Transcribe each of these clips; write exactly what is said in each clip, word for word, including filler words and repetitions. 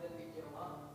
Video mo?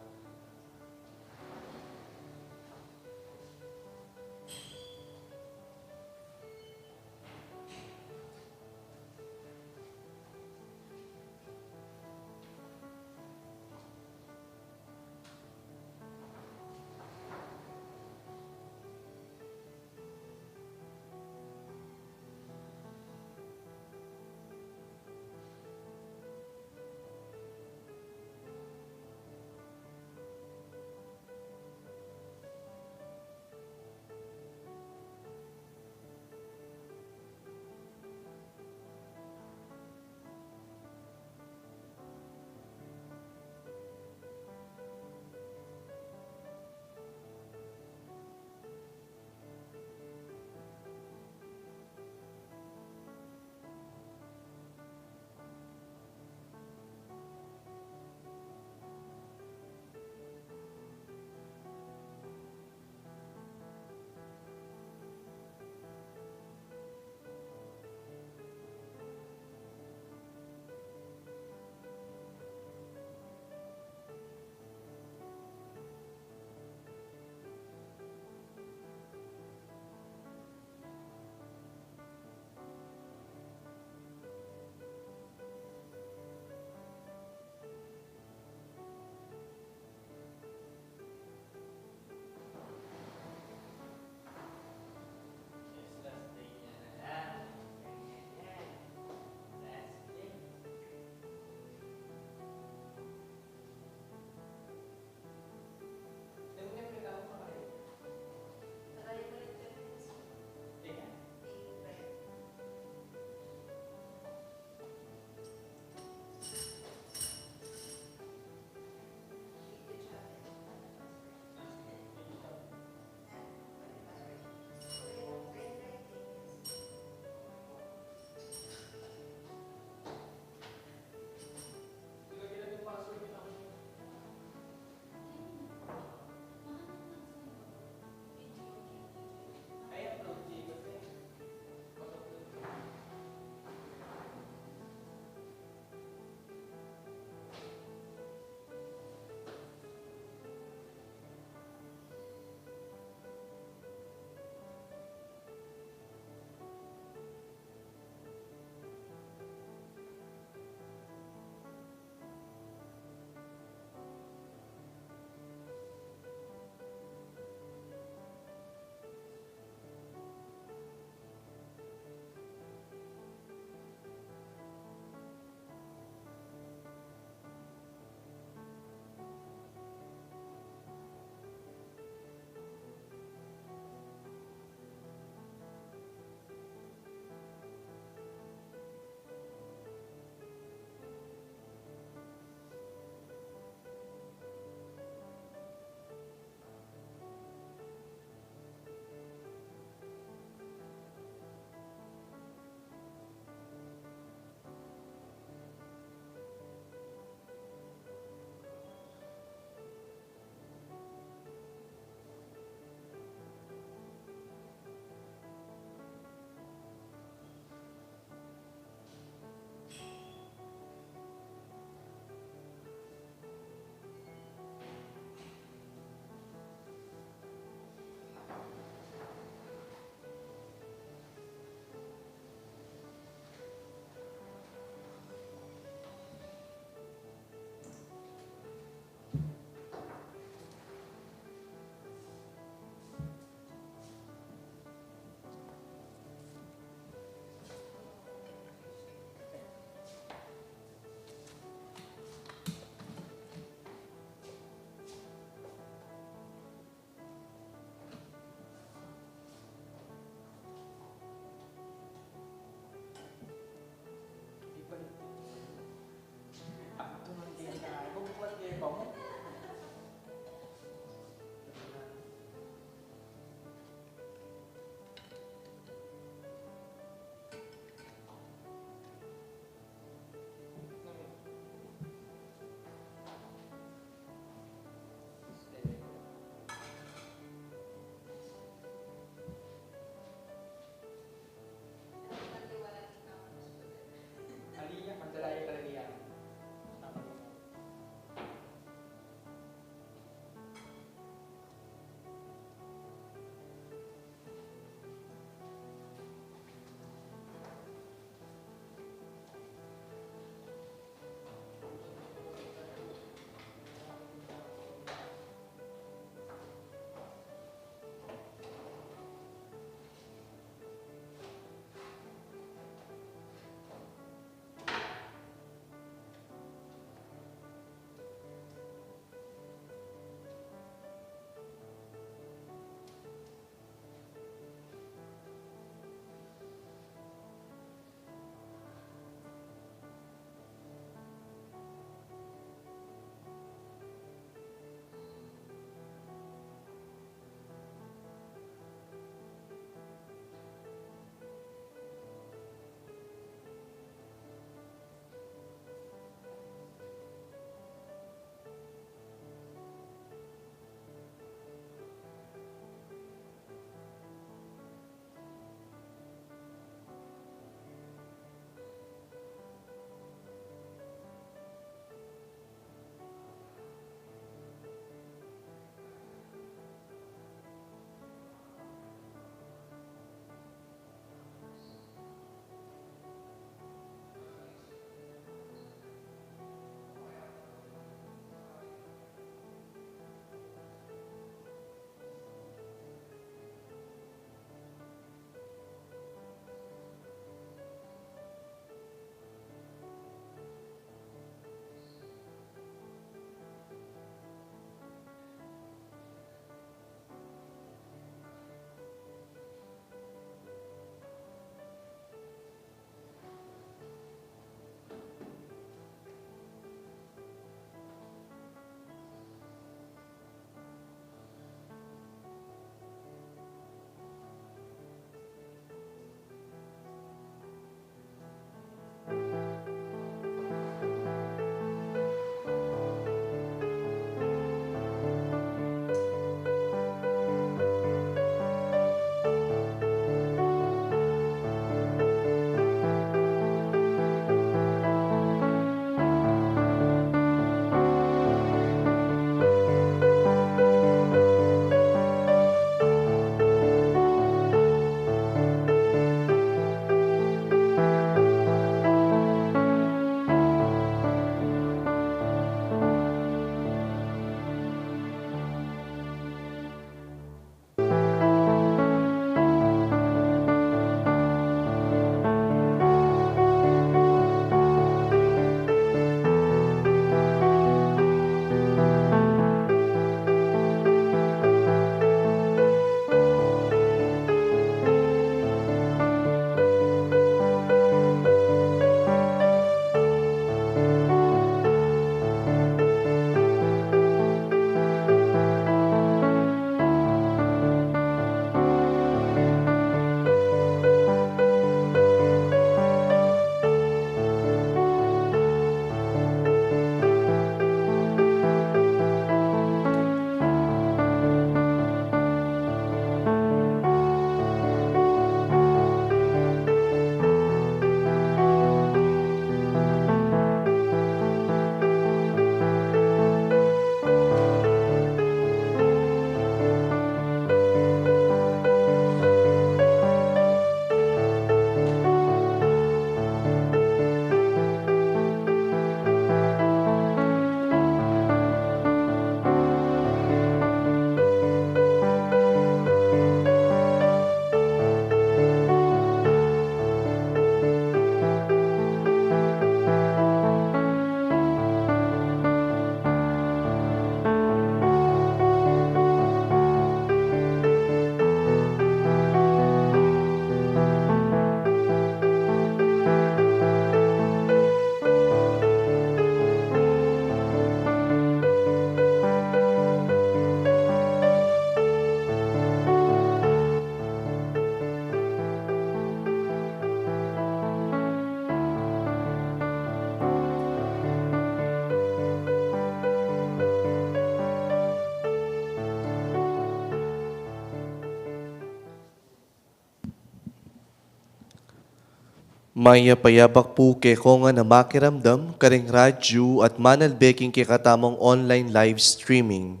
Mayap a yabak pu kekongan a makiramdam karing radyu at manalbe king kekatamung online live streaming.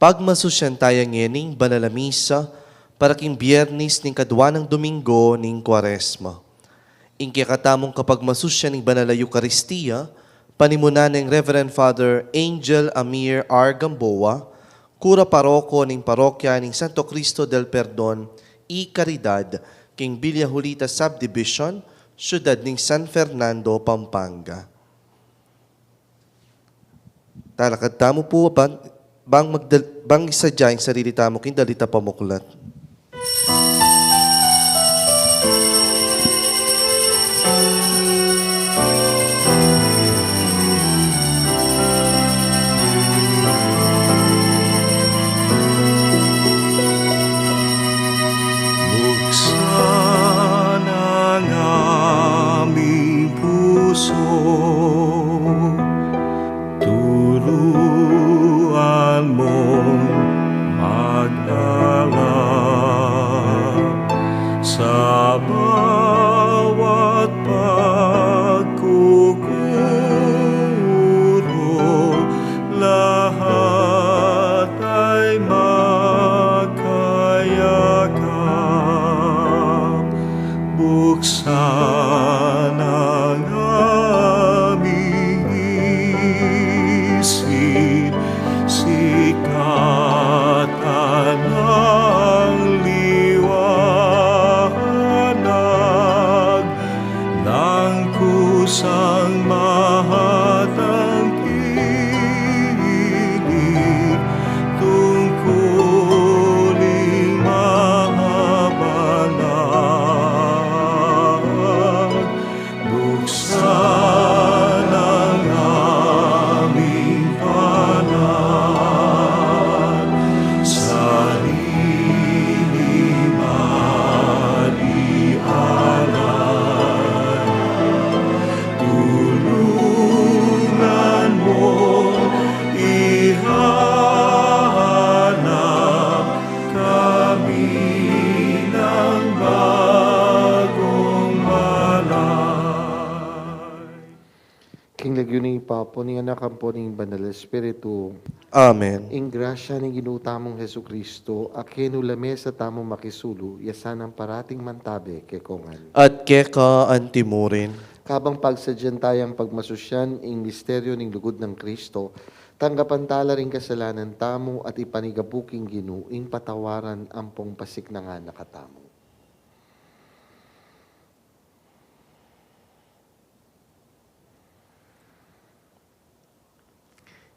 Pagmasusyan taya ngening banal a misa para king Biyernes ning kadwa nang Domingo ning Kuaresma. Ing kekatamung kapagmasusyan ning banal a Eukaristia, panimunan neng Reverend Father Angel Amir R. Gamboa, kura paroko ning parokya ning Santo Cristo del Perdon y Caridad, king Villa Julita Subdivision, siyudad ning San Fernando, Pampanga. Talakad tamu pu bang, bang, magdal-, bang isadya ing sarili tamu king dalit a pamuklat. Buksan ang aming puso, tuluan mong magdala sa bawat pagkukuro, lahat ay makayakap. Buksan ang aming isip, sikatan ang liwanag ng kusang mahatangkilik, tungkuling mahabalang. Buksan ang aming panalangin, sarili man ialay. Tulungan mo ihanap kami ng bagong balay. King lagyu ning Ibpa, ampo ning Anak, ampo ning Banal Espiritu. Amen. Ing grasya ning Ginu tamung Jesucristo, a kenu la mesa tamu makisulu, ya sanang parating mantabe kekongan. At keka antimurin. Kabang pagsadyan taya ing pagmasusyan ing misteryu ning lugud nang Cristo, tanggapan tala ring kasalanan tamu at ipanigapu king Ginu ing patawaran ampong pasiknangan na katamu.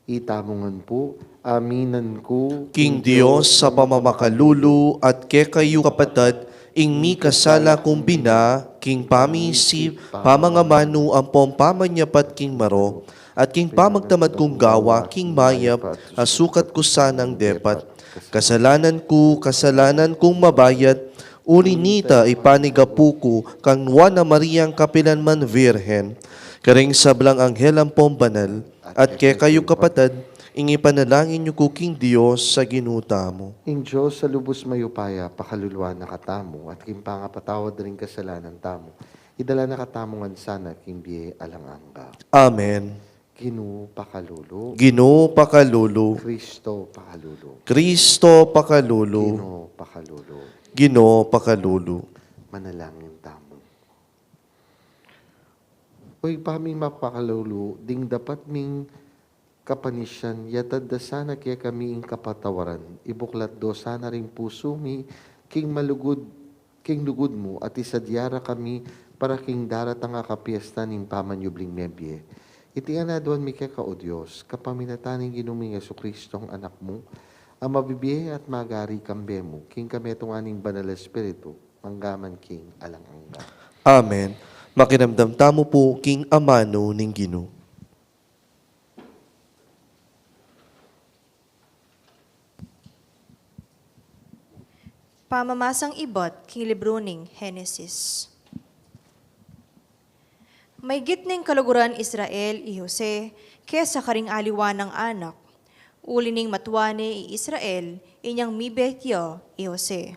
Itamu ngan pu, aminan ku king Dios a pamamakalulu at kekayu kapatad, ing mikasala kung bina, king pamisip, pamangamanu, ampong pamanyapat king maro, at king pamagtamad kung gawa king mayap, a sukat ku sanang depat. Kasalanan ku, kasalanan kung mabayat, uli nita ipanigapu ku kang Nuan a Mariang kapilan man Virgen, karing sablang anghel ampong banal, at kekayu kapatad, ing ipanalangin yu ku king Dios a Ginu tamu. Ing Dios a lubus mayupaya, pakaluluan na katamu, at king pangapatawad da ring kasalanan tamu, idala na katamu ngan sana king bie alang angga. Amen. Ginu pakalulu. Ginu pakalulu. Kristo pakalulu. Kristo pakalulu. Ginu pakalulu. Ginu pakalulu. Manalangin tamu. O Ibpa ming mapakalulu, ding dapat ming kapanisian, yatad da sana kekami ing kapatawaran, ibuklat do sana ring pusu mi king malugud, king lugud mu, at isadya ra kami para king daratang a kapiestan ning pamanyubling mebie. Iti ngan aduan mi keka, O Dios, kapamilatan ning Ginu ming Jesucristo, Anak mu, a mabibie at magari kambe mu, king kametungan ning Banal Espiritu, mangga man king alang angga. Amen. Makiramdam tamu pu king amanu ning Ginu. Pamamasang ibat king libru ning Henesis. Maygit ning kaluguran Israel i Jose kesa karing aliwa nang anak. Uli ning matua ne i Israel, inyang mibet ya i Jose.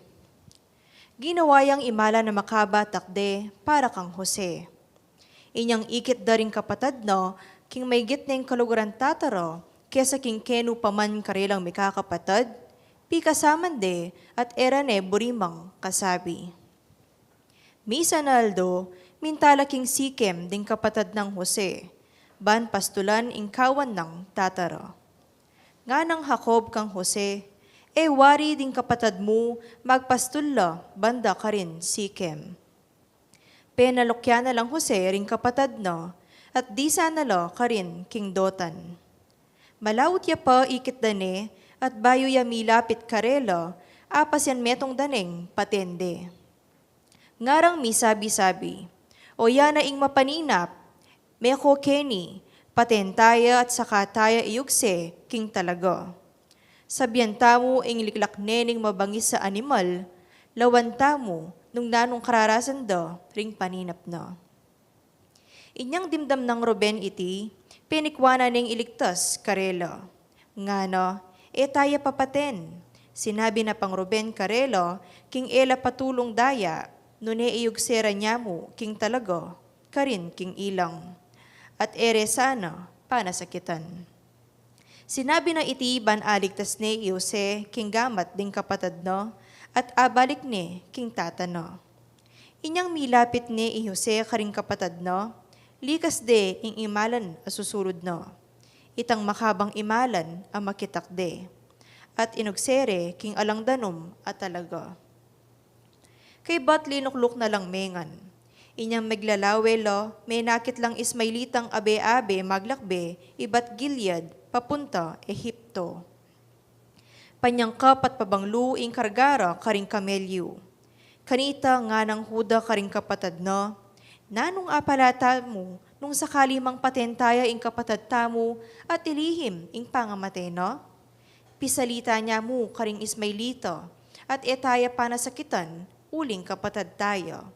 Ginawa yang imalan a makabatak de para kang Jose. Inyang ikit da ring kapatad na king maigit neng kaluguran tatara kesa king kenu pa man karelang mikakapatad, pikasaman de at e ra ne burimang kasabi. Misan a aldo, minta la king Sikem ding kapatad nang Jose, ban pastulan ing kawan nang tatara. Nganang Jacob kang Jose, "E wari ding kapatad mu magpastul la banda karin Sikem." Penalukyan na lang Jose ring kapatad na, at disan na la karin king Dotan. Malaut ya pa ikit da ne, at bayu ya milapit karela, apasyan metung da neng paten de. Ngarang misabi-sabi, "O ya na ing mapaninap, meko keni, paten taya at saka taya iyugse king talaga. Sabian tamu ing liklak ne ning mabangis a animal, lawan tamu nung nanung kararasan da ring paninap na." Inyang dimdam nang Ruben iti, penikwanan neng iligtas karela. Ngana, "E taya papaten." Sinabi na pang Ruben karela, king e la patulung daya, nune iyugse ra ne mu king talaga, karin king ilang. At e re sana panasakitan. Sinabi na iti ban aligtas ne i Jose king gamat ding kapatad na, at abalik ne king tata na. Inyang milapit ne i Jose karing kapatad na, likas de ing imalan a susulud na. Itang makabang imalan a makitak de. At inugse re king alang danum a talaga. Kaybat linukluk na lang mengan. Inyang meglalawe la, menakit lang Ismaelitang abe-abe maglakbe ibat Gilead papunta Ehipto. Panyangkap at pabanglu ing karga ra karing kamelyu. Kanita nganang Juda karing kapatad na, "Nanung apala tamu nung sakali mang paten taya ing kapatad tamu at ilihim ing pangamate na? Pisalita ne mu karing Ismaelita, at e taya panasakitan uling kapatad taya.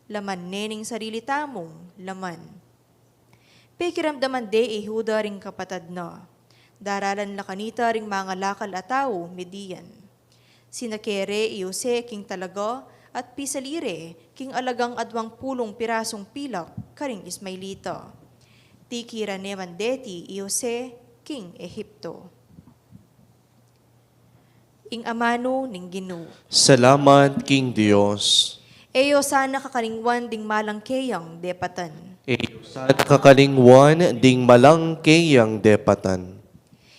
Laman ne ning sarili tamung laman." Pekiramdaman de i Juda ring kapatad na. Daralan la kanita ring mangalakal a tau Midian. Sinake re i Jose king talaga at pisali re king alagang adwang pulung pirasung pilak karing Ismaelita. Tikiran ne man deti i Jose king Ehipto. Ing amanu ning Ginu. Salamat king Dios. E yu sana kakalingwan ding malang keyang depatan. E yu sana kakalingwan ding malang keyang depatan.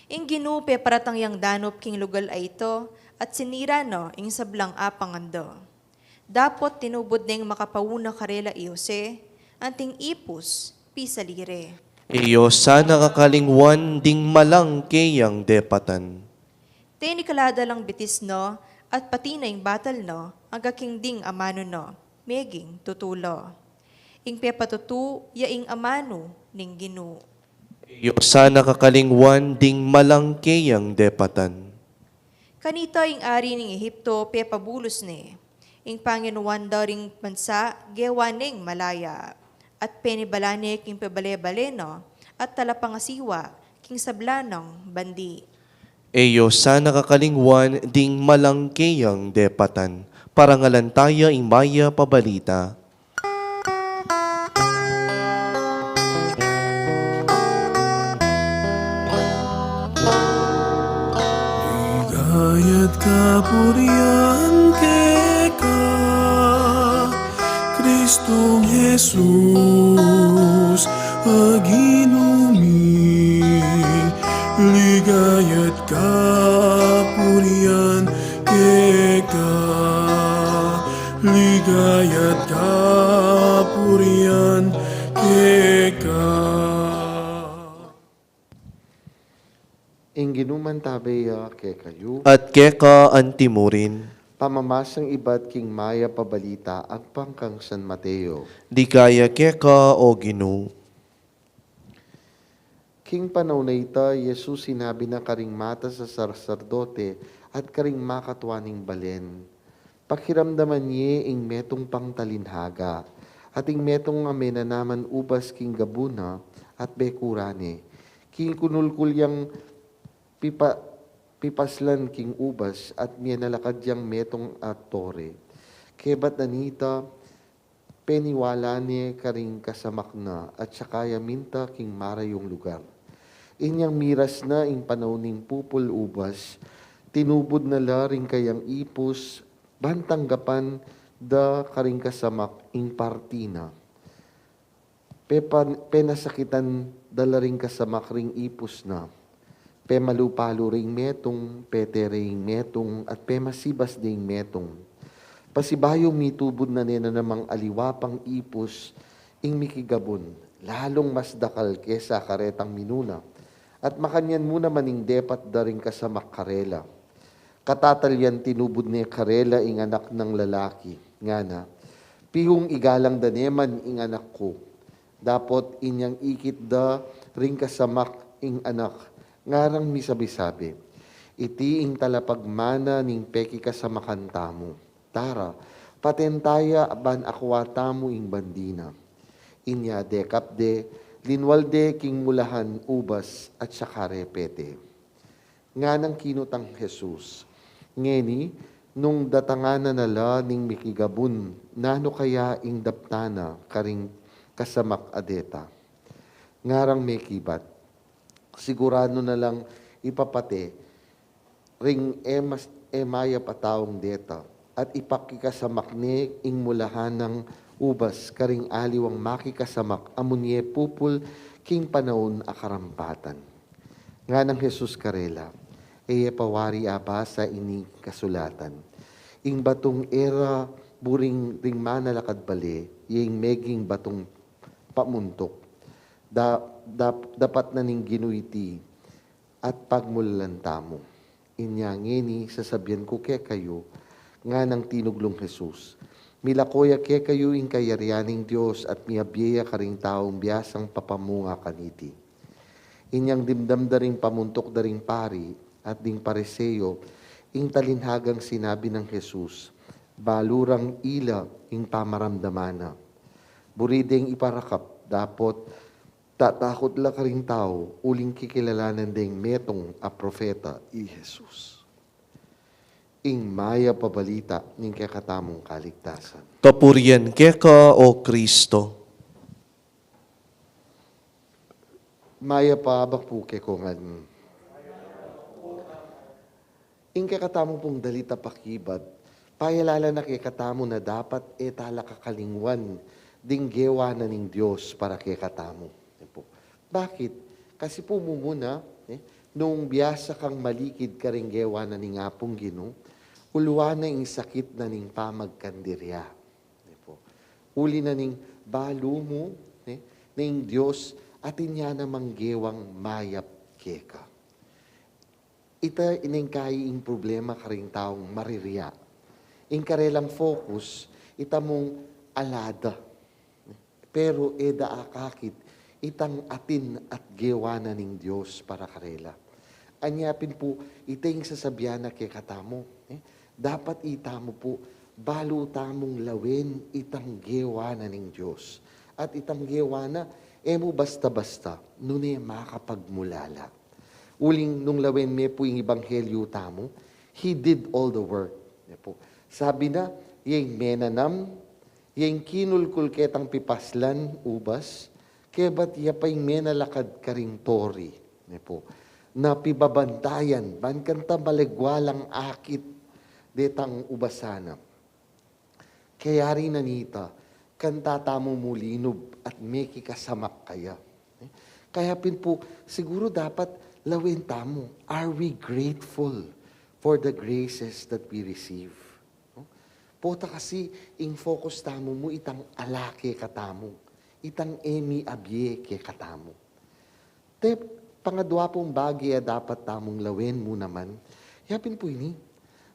Ing Ginu peparatang yang danup king lugal a ita, at sinira na ing sablang apangan da. Dapot tinubud neng makapauna karela i Jose, anting ipus, pisali re. E yu sana kakalingwan ding malang keyang depatan. Teni kala da lang bitis na, at pati na ing batal na, angga king ding amanu na, meging tutu la. Ing pepatutu ya ing amanu ning Ginu. E yu sana kakalingwan ding malang keyang depatan. Kanita ing ari ning Ehipto pepabulus ne. Ing panginuan da ring bansa gewa neng malaya. At penibala ne king pebale-bale na, at talapangasiwa king sabla nang bandi. E yu sana kakalingwan ding malang keyang depatan. Parangalan taya ing mayap a balita. Ligaya't kapurian keka, Kristong Jesus, a Ginu mi. Ligaya't kapurian keka, ligaya't kapurian keka. Ing Ginu mantabe ya kekayu. At keka antimurin. Pamamasang ibat king mayap a balita agpang kang San Mateo. Ligaya keka, O Ginu. King panaun a ita, i Jesus sinabi na karing matas a saserdote at karing makatua ning balen, "Pakiramdaman ye ing metung pangtalinhaga." At ing metung a menanaman ubas king gabu na, at bekura ne. King kunulkul yang pipa-, pipaslan king ubas, at miyanalakad yang metung a tore. Kebat na nita, peniwala ne karing kasamak na at saka ya minta king marayung lugar. Inyang miras na ing panaun ning pupul ubas, tinubud na la ring kayang ipus, ban tanggapan da karing kasamak ing parti na. Pepan-, penasakitan da la ring kasamak ring ipus na. Pemalu-palu ring metung, petere ing metung, at pemasibas ding metung. Pasibayu mitubud na ne namang aliwa pang ipus ing mikigabun, lalung mas dakal kesa karetang minuna. At makanyan mu naman ing depat da ring kasamak karela. Katatalyan tinubud ne karela ing anak nang lalaki, ngana, "Piung igalang da ne man ing anak ku." Dapot inyang ikit da ring kasamak ing anak, ngarang misabi-sabi, "Iti ing talapagmana ning pekikasamakan tamu. Tara, paten ta ya ban akua tamu ing bandi na." Inya dekap de, linwal de king mulahan ubas at saka repete. Nganang kinutang Jesus, "Ngeni, nung datangan na na la ning mikigabun, nanu kaya ing daptan na karing kasamak a deta?" Ngarang mekibat, "Siguradu na lang ipapate ring e mas-, e mayap a taung deta, at ipakikasamak ne ing mulahan nang ubas karing aliwang makikasamak a munye pupul king panaun a karampatan." Nganang Jesus karela, "E ye pa wari abasa ining kasulatan, 'Ing batung e ra buring ring manalakad bale, ye ing meging batung pamuntuk'? Da-, dap-, dapat na ning Ginu iti, at pagmulalan tamu." "Inya ngeni, sasabian ku kekayu," nganang tinuglung Jesus, "milako ya kekayu ing kayarian ning Dios at miabie ya karing taung biasang papamunga kaniti." Inyang dimdam da ring pamuntuk da ring pari at ding Pariseo ing talinhagang sinabi nang Jesus, balu rang ila ing pamaramdaman na. Buri deng iparakap, dapot tatakut la karing tau, uling kikilalanan deng metung a propeta i Jesus. Ing mayap a balita ning kekatamung kaligtasan. Kapurian keka, O Kristo. Mayap a abak pu kekongan. Ing kekatamu pung dalit a pakibat, payalala na kekatamu na dapat e tala kakalingwan ding gewa na ning Dios para kekatamu. Yan pu. Bakit? Kasi pu mumuna, eh, nung biasa kang malikid karing gewa na ning Apung Ginu, uluan na ing sakit na ning pamagkandirya. Yan pu. Uli na ning balu mu, eh, na ing Dios atin ya namang gewang mayap keka. Ita ing kai ing problema karing taung maririya. Ing karelang focus, ita mung ala da. Pero e da akakit itang atin at gewa na ning Dios para karela. Anya pin pu, ita ing sasabian na kekatamu, eh, dapat itamu pu, balu tamung lawen itang gewa na ning Dios. At itang gewa na, e mu basta-basta, nune makapagmulala. Uling nung lawen me pu ing ebanghelyu tamu, He did all the work. Ne pu. Sabi na, ya ing menanam, ya ing kinulkul ketang pipaslan, ubas, kebat ya pa ing menalakad karing tori. Ne pu. Na pibabantayan, ban kanta malegwa lang akit detang ubasan na. Kayari na nita, kanta tamu mu linub at mekikasamak kaya. Kaya pin pu, siguru dapat lawen tamu, are we grateful for the graces that we receive? Pota kasi ing focus tamu mu itang ala kekatamu, itang e miabie kekatamu. Te, pangadwa pung bage a dapat tamung lawen mu naman, ya pin pu ini,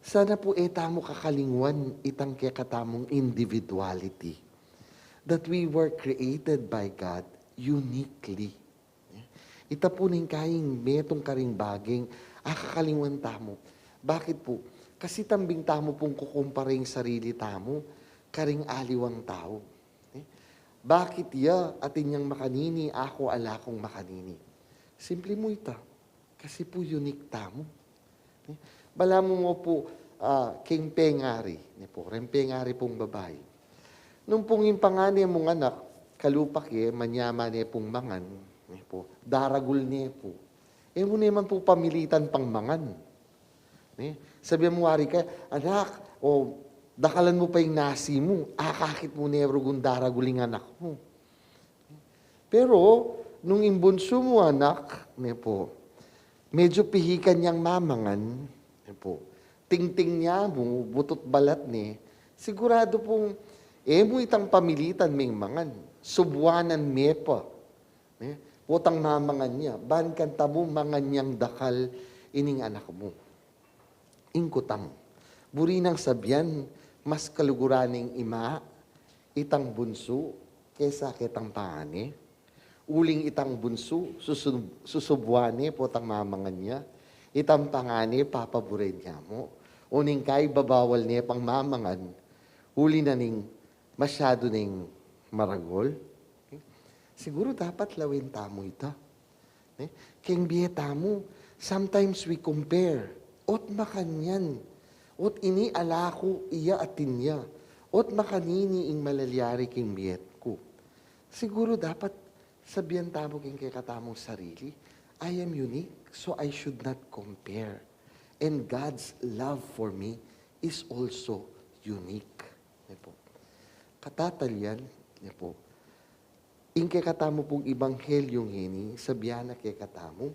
sana pu e tamu kakalingwan itang kekatamung individuality. That we were created by God uniquely. Ita pu ning kai ing metung karing bageng akakalingwan tamu. Bakit pu? Kasi tambing tamu pung kukumpara ing sarili tamu karing aliwang tau. Eh, bakit ya atin yang makanini, aku ala kung makanini? Simple mu ita, kasi pu unique tamu. Eh, balamu mu pu, ah, king pengari, ne pu, reng pengari pung babai. Nung pung ing pangane mung anak, kalupa ke, manyaman ne pung mangan, ne pu, daragul ne pu. E mu ne man pu pamilitan pang mangan. Ne? Sabian mu wari ka, "Anak, o, dakalan mu pa ing nasi mu, akakit mu ne rugun daragul ing anak mu." Pero, nung ing bunsu mu anak, ne pu, medyo pihikan yang mamangan, ne pu, tingting ne mu, butut balat ne, siguradu pung, e mu itang pamilitan meng mangan, subuanan me pa. Ne? Potang mamangan ya, ban kanita mu mangan yang dakal ining anak mu. Ing kutang. Buri nang sabian, mas kaluguran ning ima, itang bunsu, kesa ketang pangane. Uling itang bunsu, susu-, susubuan ne, potang mamangan ya. Itang pangane, papaburen ya mu. O ning kai babawal ne pang mamangan, uli na ning masyadu neng maragul. Siguru dapat lawen tamu ita. Ne? Keng bie tamu, sometimes we compare. Ot makanyan. Ot ini ala ku, iya atin ya. Ot makanini ing malalyari keng bie ku. Siguru dapat sabian tamu keng kekatamung sarili, "I am unique, so I should not compare. And God's love for me is also unique." Ne pu. Katatalian, ne pu. Ing kekatamu pung ebanghelyo ngeni, sabian na kekatamu,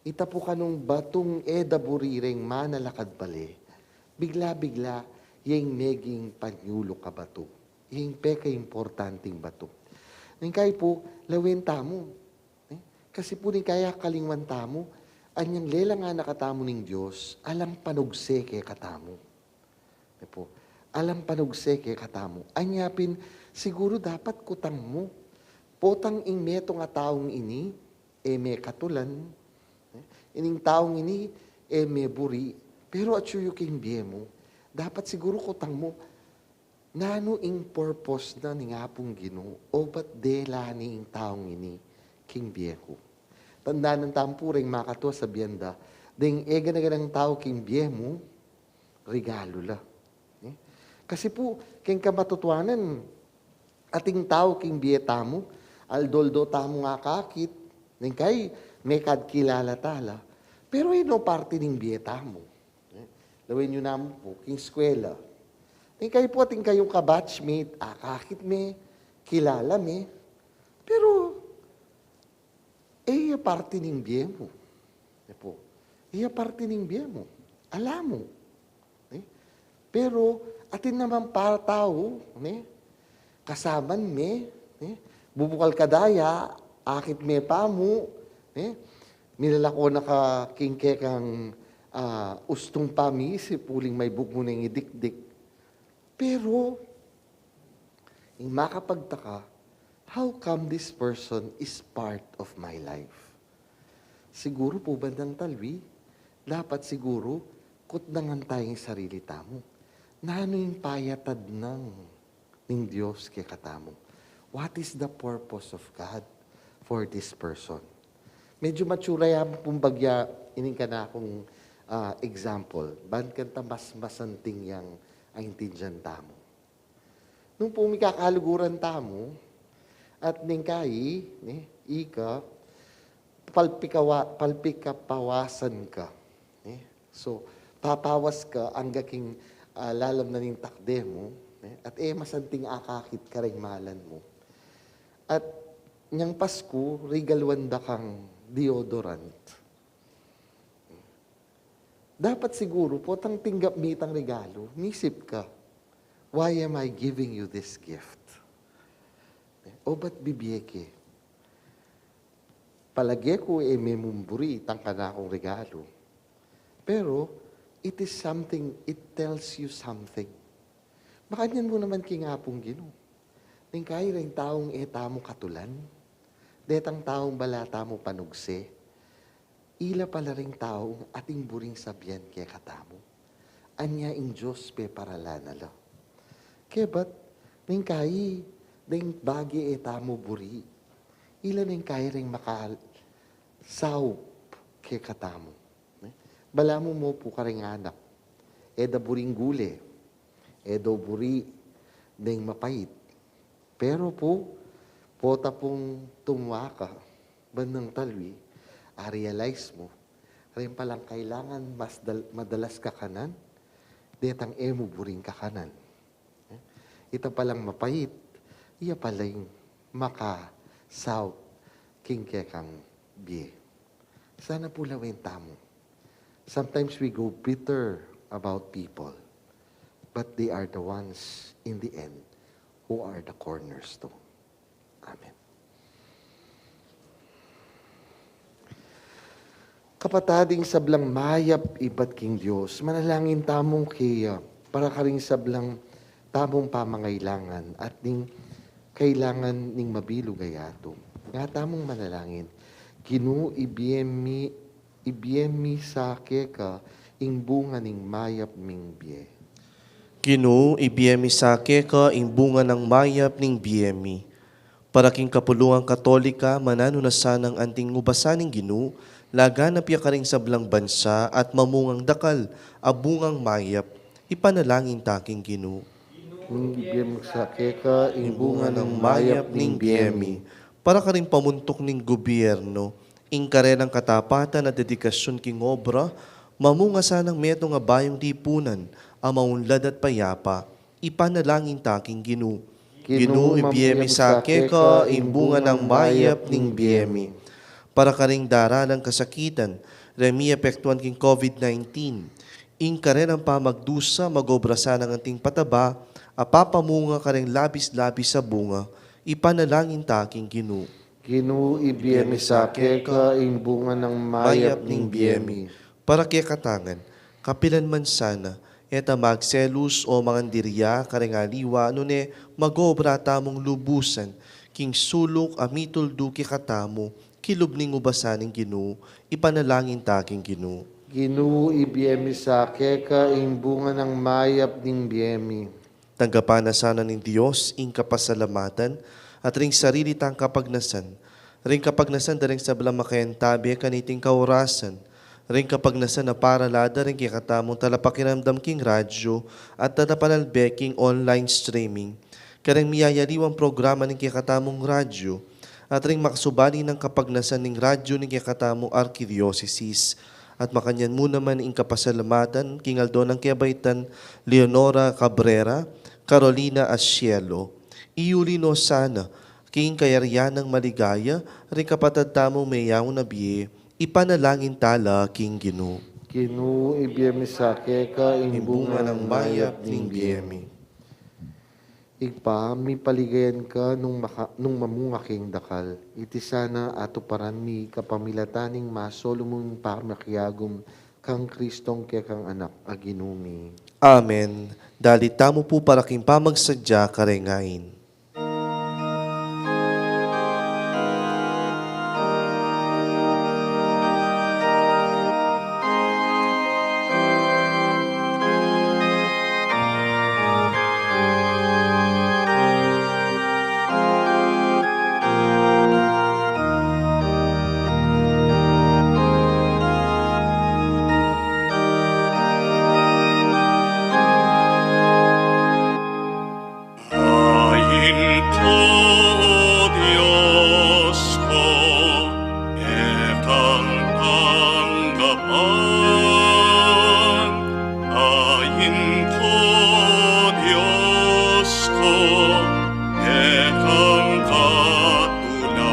ita pu kanung batung e da buri reng manalakad bale, bigla-bigla, yeng meging panyuluk a batu. Yeng pekaimportanting batu. Neng kai pu, lawen tamu. Ne? Kasi pu neng kai akalingwan tamu, anyang lelangan na katamu ning Dios, alang panugse kekatamu. Ne pu, alang panugse kekatamu. Anya pin, siguru dapat kutang mu. Potang ing metung a taung ini, e me katulan. Ne? Ining taung ini, e me buri. Pero atyu yu king bie mu. Dapat siguru kutang mu, nanu ing purpose na ning Apung Ginu, o bat dela ne ing taung ini king bie ku. Tandanan tamu pu reng makatua sabian da, deng e gana-ganang tau king bie mu, regalu la. Ne? Kasi pu, keng kamatutuanan, ating tau king bie tamu, aldo-aldo tamung akakit, neng kai, mekad kilala tala, pero e no parti ning bie tamu. Ne? Lawen yu namu pu, king eskwela. Neng kai pu atin kayung kabatchmate, akakit me, kilala me, pero e ya parti ning bie mu. Ne pu? E ya parti ning bie mu. Ala mu. Ne? Pero, atin naman pa tau, ne? Kasaman me, ne? Bubukal ka daya, akit me pamu, ne? Milalako na ka king kekang, ah, ustung pamiisip, uling maibug mu neng idikdik. Pero, ing makapagtaka, how come this person is part of my life? Siguru pu bandang talwi, dapat siguru kutnangan taya ing sarili tamu. Nanu ing payatad nang ning Dios kekatamu? What is the purpose of God for this person? Medyo matsura ya pung bagya ining kanakung, ah, example. Ban kanita mas masanting yang aintindian tamu. Nung pu mikakaluguran tamu, at neng kai, ne, ika, palpikawa-, palpikapawasan ka. Ne? So, papawas ka angga king, ah, lalam na ning takde mu, ne? At e masanting akakit kareng malan mu. At nyang Pasku, regaluan da kang deodorant. Dapat siguru, potang tinggap mi itang regalu, misip ka, "Why am I giving you this gift?" O bat bibie ke? Palage ku e me mu buri itang kanakung regalu. Pero, it is something, it tells you something. Makanyan mu naman king Apung Ginu. Neng kai reng taung e tamu katulan, detang taung bala tamu panugse, ila pala reng taung ating buring sabian kekatamu. Anya ing Dios peparalan na la. Kebat, neng kai, deng bage e tamu buri, ila neng kai reng makasaup kekatamu. Ne? Balamu mo pu kareng anak. e da buring gule, e da buri deng mapait. Pero pu, pota pung tumaka bandang talwi, a-realize mu, ren palang kailangan mas dal-, madalas kakanan, detang e mu buring kakanan. Ita palang mapait, iya pala ing makasaup king kekang bie. Sana pu lawen tamu. Sometimes we go bitter about people, but they are the ones in the end who are the cornerstone. Amen. Kapatad, ing sablang mayap ibat king Dios, manalangin tamu kaya para karing sablang tamung pamangailangan at ning kailangan ning mabilug a yatu. Nga tamung manalangin, Ginu, ibie mi, ibie mi sa keka ing bunga ning mayap ming bie. Ginu, ibie mi sa keka ing bunga nang mayap ning bie mi. Para king kapulungan Katolika, mananu na sanang anting ubasan ning Ginu, laganap ya karing sablang bansa at mamungang dakal a bungang mayap, ipanalangin ta king Ginu. Ginu, ibie mi sa keka ing bunga nang mayap ning bie mi. Para karing pamuntuk ning gobyerno, ing karelang katapatan at dedikasyun king obra, mamunga sanang metung a bayung tipunan a maunlad at payapa, ipanalangin ta king Ginu. Ginu, ibie mi sa keka ing bunga nang mayap ning bie mi. Para karing daralan kasakitan reng miapektuan king COVID nineteen, ing karelang pamagdusa, mag-obra sanang anting pataba a papamunga kareng labis-labis a bunga, ipanalangin ta king Ginu. Ginu, ibie mi sa keka ing bunga nang mayap ning bie mi. Para kekatang ngan, kapilan man sana, e ta magselus o mangandiria kareng aliwa, nune mag-obra tamung lubusan king suluk a mituldu kekatamu king lub ning ubasan ning Ginu, ipanalangin ta king Ginu. Ginu, ibie mi sa keka ing bunga nang mayap ning bie mi. Tanggapan na sana ning Dios ing kapasalamatan at ring sarili tang kapagnasan, ring kapagnasan da ring sablang makayentabe kaniting kaorasan, ring kapagnasan a para la da ring kekatamung talapakiramdam king radyo at talapanalbe king online streaming, kareng miyayaliwang programa ning kekatamung radyo, at ring makasubali nang kapagnasan ning radyo ning kekatamung arkidiosesis, at makanyan mu naman ing kapasalamatan king aldo nang kebaitan Leonora Cabrera, Carolina Asielo. Iyuli no sana king kayarian nang maligaya ring kapatad tamung meyaun a bie, ipanalangin ta la king Ginu. Ginu, ibie mi sa keka ing bunga nang mayap ning bie mi. Ibpa, mipaligayan ka nung maka-, nung mamunga keng dakal. Iti sana atuparan mi kapamilatan ning masolu mung pamakiagum kang Kristong kekang Anak a Ginu mi. Amen. Dalit tamu pu para king pamagsadya kareng ain. Ain ko, Dios ko, e kang tanggapan. Ain ko, Dios ko, e kang katulan.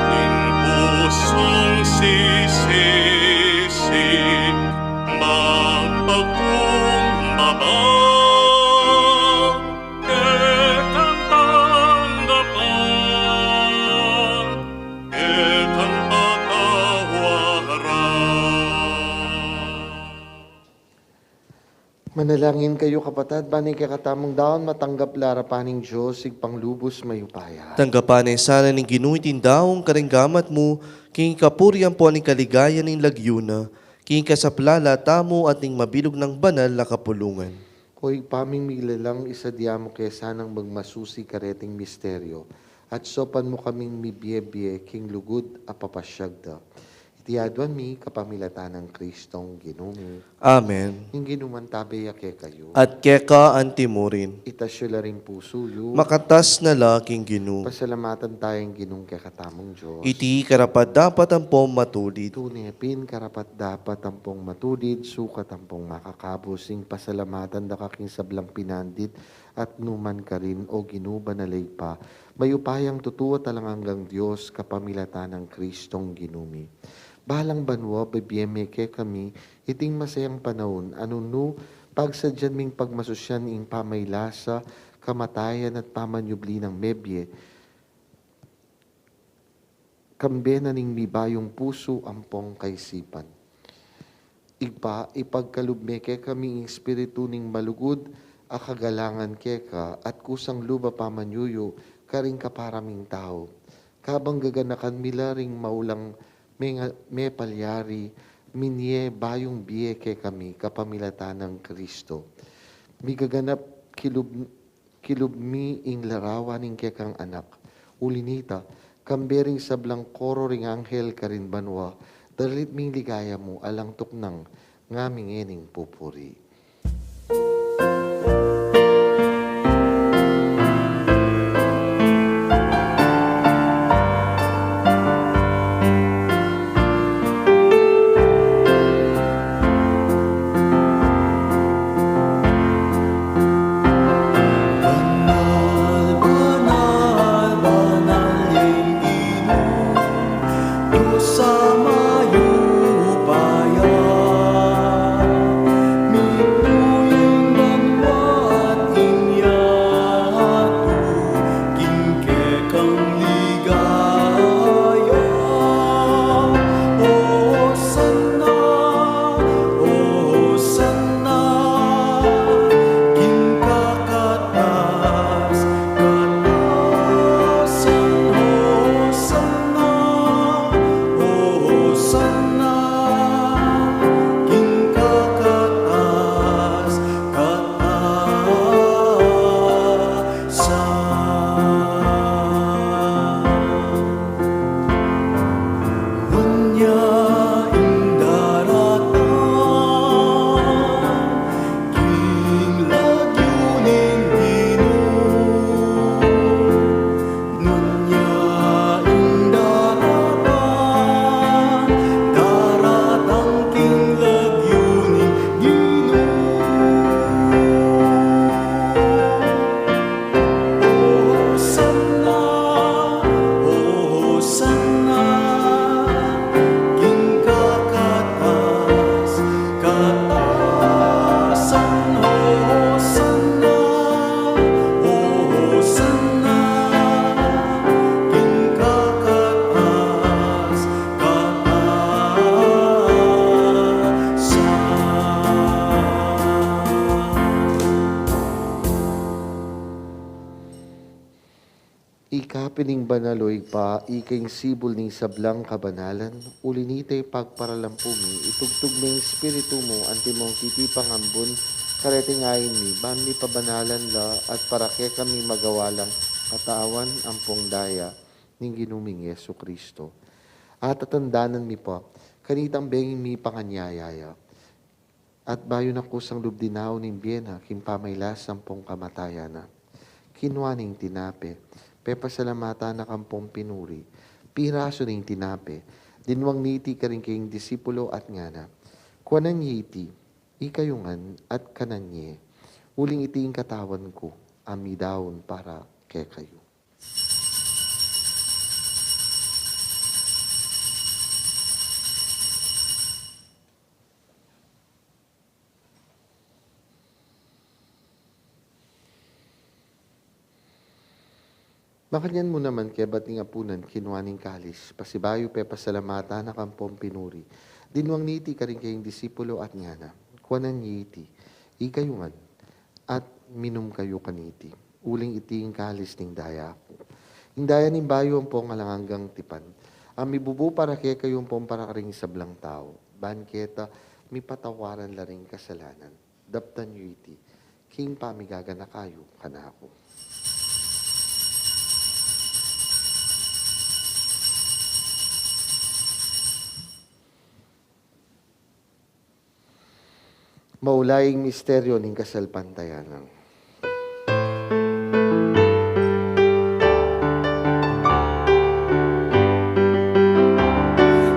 Ning pusung sisisi, magpakumbaba, e kang tanggapan, e kang patawaran. Manalangin kayu, kapatad, ban ing kekatamung daun matanggap la arapan ning Dios, Ibpang lubus mayupaya. Tanggapan na sana ning Ginu iting daun karing gamat mu, king kapurian ampon ing kaligayan ning lagyu na, king kasaplalan tamu at ning mabilug nang banal a kapulungan. O Ibpa ming miglalang, isadia mu ke sanang magmasusi kareting misteryo, at saupan mu kaming mibie-bie king lugud a papasiag da. Iti aduan mi kapamilatan nang Kristong Ginu mi. Amen. Ing Ginu mantabe ya kekayu. At keka antimurin. Itas yu la ring pusu yu. Makatas na la king Ginu. Pasalamatan taya ing Ginung kekatamung Dios. Iti karapat-dapat ampong matulid. Tune pin karapat-dapat ampong matulid, sukat ampong makakabus ing pasalamatan da ka king sablang pinandit at numan karin, O Ginu, banal a Ibpa, mayupayang tutu at alang anggang Dios, kapamilatan nang Kristong Ginu mi. Balang banua, bibie me kekami iting masayang panaun a nung pagsadyan ming pagmasusyan ing pamailasa, kamatayan at pamanyubli nang mebie, kambe na ning mibayung pusu ampong kaisipan. Ibpa, ipagkalub me kekami ing espiritu ning malugud a kagalangan keka at kusang lub a pamanyuyu karing kapara ming tau. Kabang gaganakan mi la ring maulang menga-, mepalyari, minie bayung bie kekami kapamilatan nang Kristo. Migaganap kilub kilub mi ing larawan ning kekang Anak. Uli nita, kambe ring sablang koro ring anghel karin banua, daralit ming ligaya mu alang tuknang, ngami ngening pupuri. Banal, banal, banal ing Ginu, Dios a mayupaya. Mipuy ing banua at ing yatu king kekang ligaya. Hosanna, Hosanna, king kakatas, katasan, Hosanna, Hosanna, king kakatas, katasan. Nuan ya ing daratang king lagyu ning Ginu. Nuan ya ing daratang, daratang king lagyu ning Ginu. Hosanna, Hosanna, king kakatas, katasan, Hosanna, Hosanna, king kakatas, katasan. Ika pin ing banal, o Ibpa, ika ing sibul ning sablang kabanalan, uli nita ipagparalampu mi, itubtub me ing Espiritu mu antimong titipang ambun kareting ain mi, ban mipabanalan la at para kekami magawa lang katawan ampong daya ning Ginu ming Jesu Kristo. At tatandanan mi pa kanitang benging mipanganyaya ya. At bayu na kusang lub dinaun ing bie na king pamailas ampong kamatayan na, kinua ne ing tinape, pepasalamatan na kampong pinuri, pirasu ne ing tinape, dinwang ne iti karing kayang disipulo at ngana, kuanan ye iti, ikayu ngan, at kanan ye, uling iti ing katawan ku, a midaun para kekayu. Makanyan mu naman kebat ning apunan, kinua ne ing kalis, pasibayu pepasalamatan na kampong pinuri, dinwang ne iti karing kayang disipulo at ngana, kuanan ye iti, ikayu ngan, at minum kayu kaniti, uling iti ing kalis ning daya ku. Ing daya ning bayu ampong alang anggang tipan, a mibubu para kekayu ampong para karing sablang tau, ban keta mipatawaran la ring kasalanan. Daptan yu iti king pamigaganaka yu kanaku. Maulaing misteryo ning kasalpantayanan.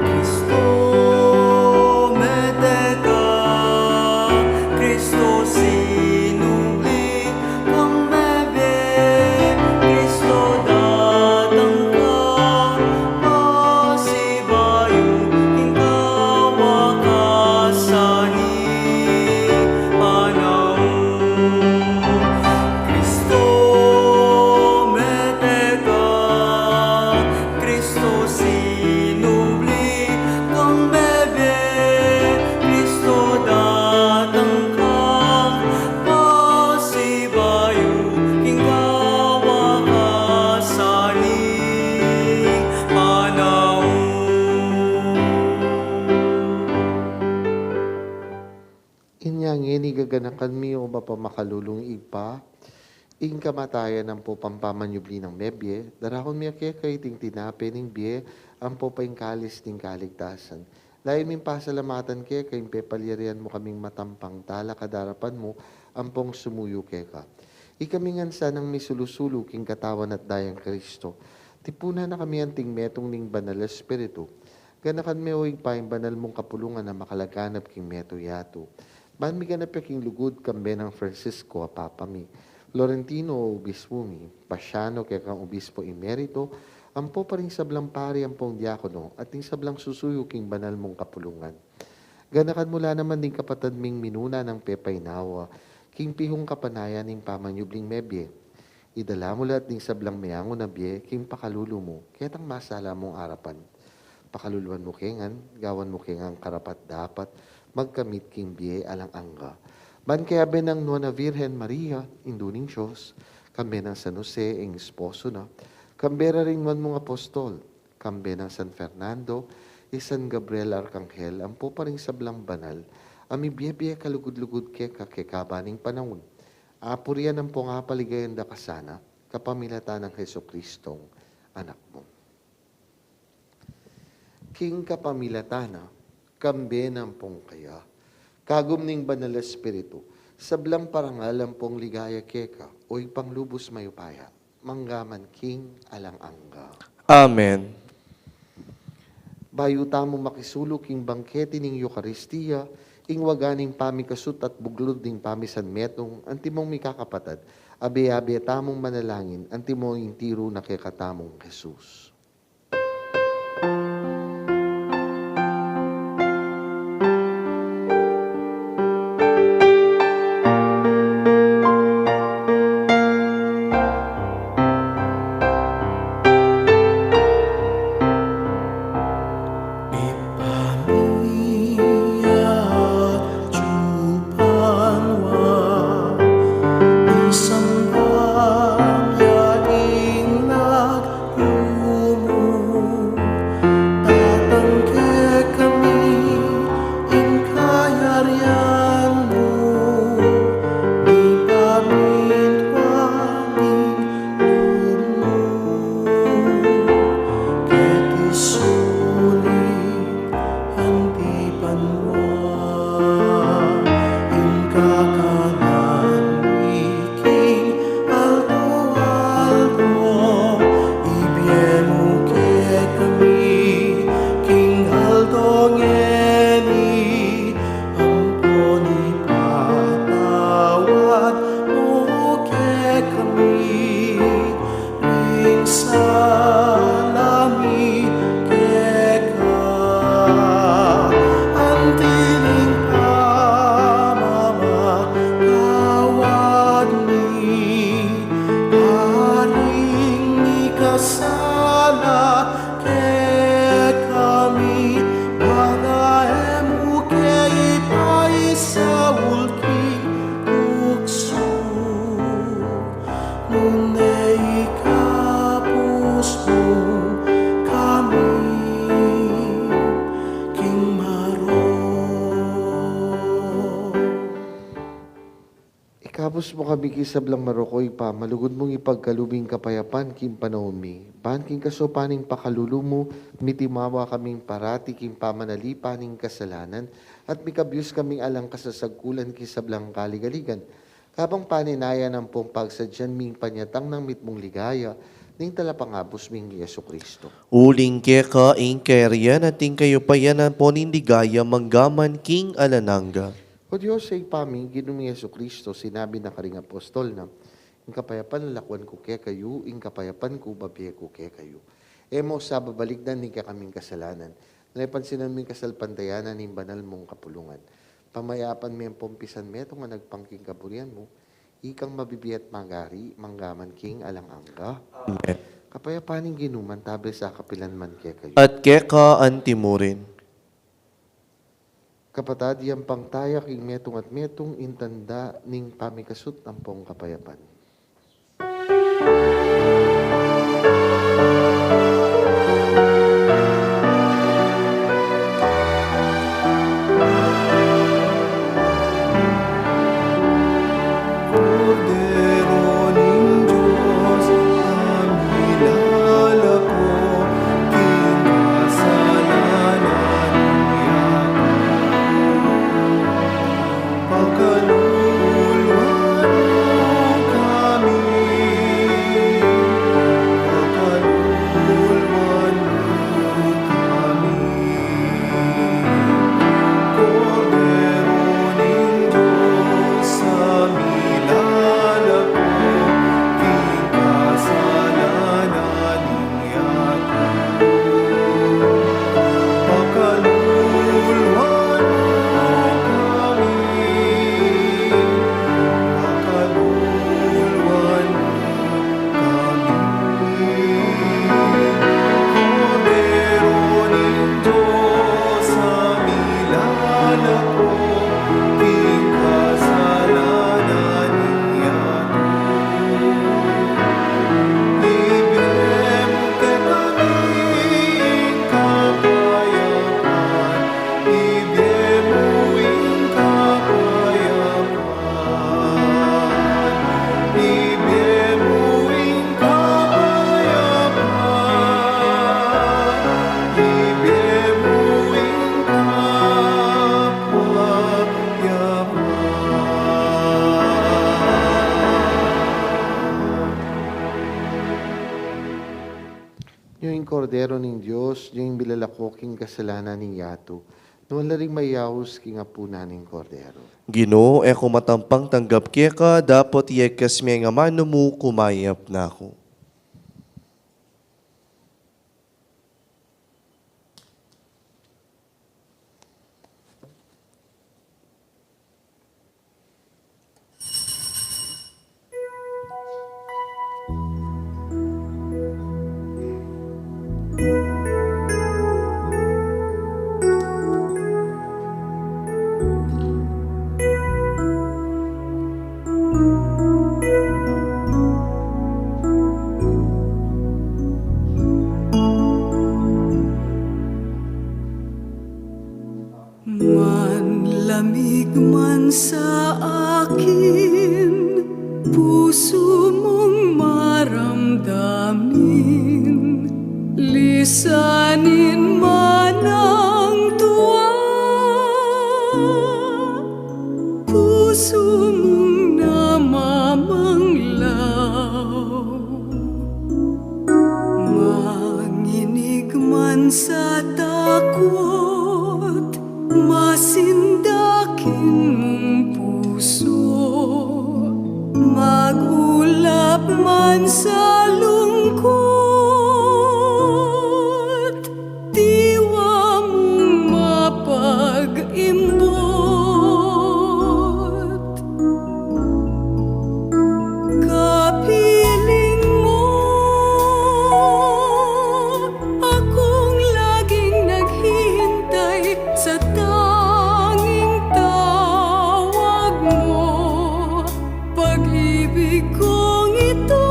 Kristo, mete ka, Kristo, sinubli kang mebie, Kristo, datang ka, pasibayu king kawakasan ning panaun. Kristo, mete ka, Kristo, sinubli kang mebie, Kristo, datang ka, pasibayu king kawakasan ning panaun. Inya ngeni gaganakan mi, O Ibpa makalulung Ibpa, ing kamatayan ampo pamanyubli nang mebie, daraun mi keka iting tinape ning bie ampo ing kalis ning kaligtasan. Layun ming pasalamatan keka ing pepalyarian mu kaming matampang talakad king arapan mu ampong sumuyu keka. Ikami ngan sanang misulu-sulu king katawan at dayang Kristo, tipunan na kami anting metung ning Banal Espiritu. Ganakan me, O Ibpa, ing banal mung kapulungan a makalaganap king meto yatu. Ban miganap ya king lugud kambe nang Francisco a Papa mi, Florentino a Obispo mi, Pasiano kekang Obispo Emerito, ampo pa ring sablang pari ampong diakono, at ing sablang susuyu king banal mung kapulungan. Ganakan mu la naman ding kapatad ming minuna nang pepainawa king pihung kapanayan ning pamanyubling mebie. Idala mu la at ding sablang meangu na bie king pakalulu mu ketang masala mung arapan. Pakaluluan mu ke ngan, gawan mu ke ngan karapat-dapat magkamit king bie alang angga. Ban kayabe nang Nuan a Virgen Maria, Indu ning Dios, kambe nang San Jose, ing esposo na, kambe ra ring nuan mung apostol, kambe nang San Fernando, i San Gabriel Arkanghel, ampo pa ring sablang banal a mibie-bie kalugud-lugud keka kekaban ning panaun, apurian ampong apaligayan da ka sana kapamilatan nang Jesucristong Anak mu. King kapamilatan na, kambe na ampong kaya, kagum ning Banal Espiritu, sablang parangal ampong ligaya keka, O Ibpang lubus mayupaya, mangga man king alang angga. Amen. Bayu tamu makisulu king bangkete ning Eukaristia, ing waga ning pamikasut at buglud ning pamisanmetung, antimong mikakapatad, abe-abe tamung manalangin, antimong ing tiru na kekatamung Jesus. Mu kami king sablang marok, Ibpa, malugud mung ipagkalub ing kapayapan king panaun mi. Ban king kasaupan ning pakalulu mu, mitimawa kaming parati king pamanalipan ning kasalanan, at mikabyus kaming alang kasasagkulan king sablang kaligaligan. Kabang paninayan ampong pagsadyan ming panyatang nang mitmung ligaya ning talapangabus ming Jesucristo. Uling keka ing kayarian at ing kayupayan ampon ing ligaya mangga man king alang angga. O Dios, Ibpa mi, Ginu ming Jesucristo, sinabi na karing apostol na, "Ing kapayapan lalakwan ku kekayu, ing kapayapan ku babie ku kekayu." E mu sa babalikdan ing kekaming kasalanan, nune pansinan mu ing kasalpantayanan ning banal mung kapulungan. Pamayapan me ampon pisan metung a agpang king kaburian mu, ikang mabibie at magari mangga man king alang angga. Amen. Kapayapan ning Ginu mantabe sa kapilan man kekayu. At keka antimurin. Kapatad, yampang taya king metung at metung ing tanda ning pamikasut ampong kapayapan. Kordero ning Dios, a milalako king kasalanan ning yatu. Pakaluluan mu kami, pakaluluan mu kami. Kordero ning Dios, a milalako king kasalanan ning yatu. Pakaluluan mu kami, pakaluluan mu kami. Kordero ning Dios, a milalako king kasalanan ning yatu. Ibie mu kekami ing kapayapan, ibie mu ing kapayapan, ibie mu ing kapayapan, ibie mu ing kapayapan. Nyo ing Kordero ning Dios, nyo ing milalako king kasalanan ning yatu. Nuan la ring mayaus king apunan ning Kordero. Ginu, e ku matampang tanggap keka, dapot yegkas me ing amanu mu, kumayap na ku. Manlamig man sa akin, pusu mung maramdamin, lisanin man ang tuwa, pusu mung namamanglaw. Manginig man sa takot, masindak ing mung pusu, mag-ulap man sa lungkot, diwa mung mapag-imbut. Kapiling mu, akong laging naghihintay sa tanging tawag mu. Pag-ibig kong ito,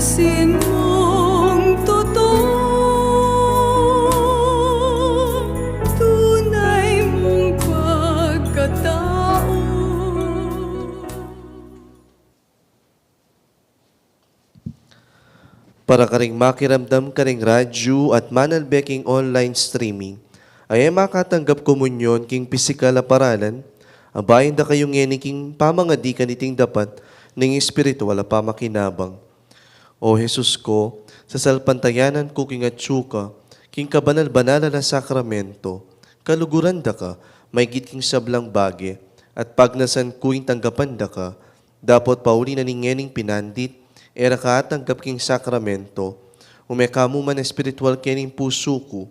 Sin mung tutu, tunay mung pagkatao. Para karing makiramdam karing radyu at manalbe king online streaming, a e makatanggap komunyon king pisikal a paralan, abayan da kayu ngeni king pamangadikan iting dapat ning espiritual a pamakinabang. O Jesus ko, sasalpantayanan ku king atyu ka, king kabanal-banalan a sakramento, kaluguran da ka, maygit king sablang bage, at pagnasan ku ing tanggapan da ka, dapot pauli na ning ngening pinandit, e ra ka atanggap king sakramento, ume ka mu man espiritual kening pusu ku,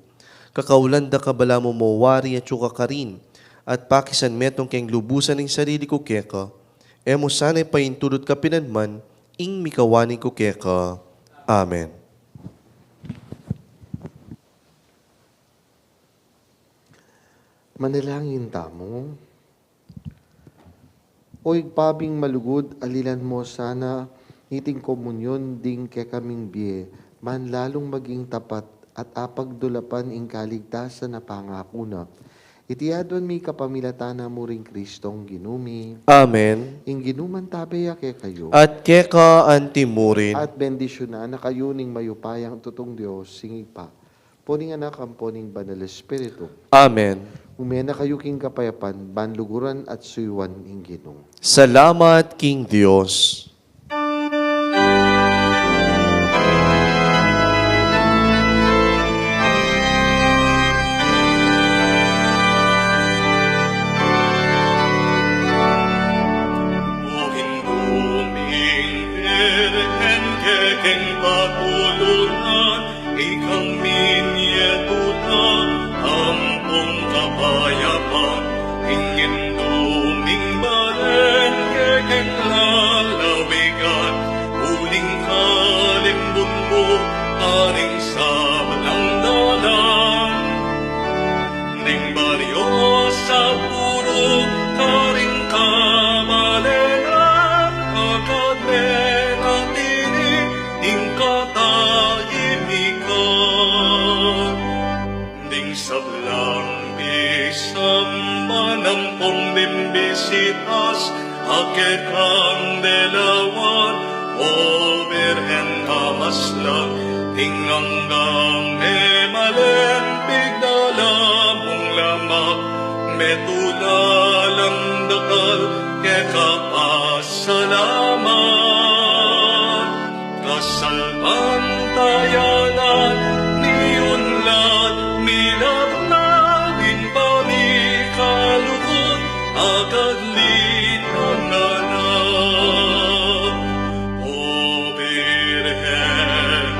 kakaulan da ka balamu mo wari atyu ka karin, at pakisan metung keng lubusan ing sarili ku keka, e mu sana ipaintulut kapilanman, ing mikawani ku keka. Amen. Manalangin tamu. O Ibpa ming malugud, alilan mo sana iting komunyon ding kekaming bie, ban lalung maging tapat at apagdulapan ing kaligtasan a pangaku na. Iti aduan mi kapamilatan na mu ring Kristong Ginu mi. Amen. Ing Ginu mantabe ya kekayu. At keka anti mu rin. At bendisyunan na kayu ning mayupayang tutung Dios, ing Ibpa, ampo ning Anak, ampo ning Banal Espiritu. Amen. Ume na kayu king kapayapan, ban luguran at suyuan ing Ginu. Salamat king Dios. O Indung Birhen kekeng patulunan, ikang minie tulang ampong kapayapan, ing Indung Balen kekeng lalawigan, uling kalimbun mu karing sablang dalan. Ding baryo sa purok karing kabalenan, agad me na tini ing katahimikan. Ding sablang pisamban ampong bimbisitas, a kekang delawan, O Birhen a maslang, ing anggang e malen pigdala mung lamak, metula lang dakal keka pasalamat. Kasalpantayanan mi unlad, milagnan ing pamikalugud, agad linangan na. O Birhen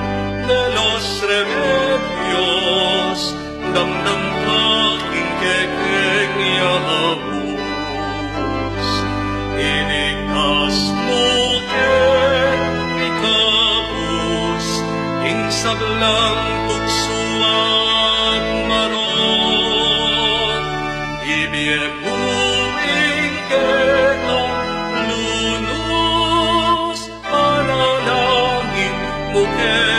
de los Remedios, damdam ka king kekeng yaus, iligtas mu keng ikabus ing sablang tuksu at marok. Ibie mu ing kekang lunus, panalangin mu kami.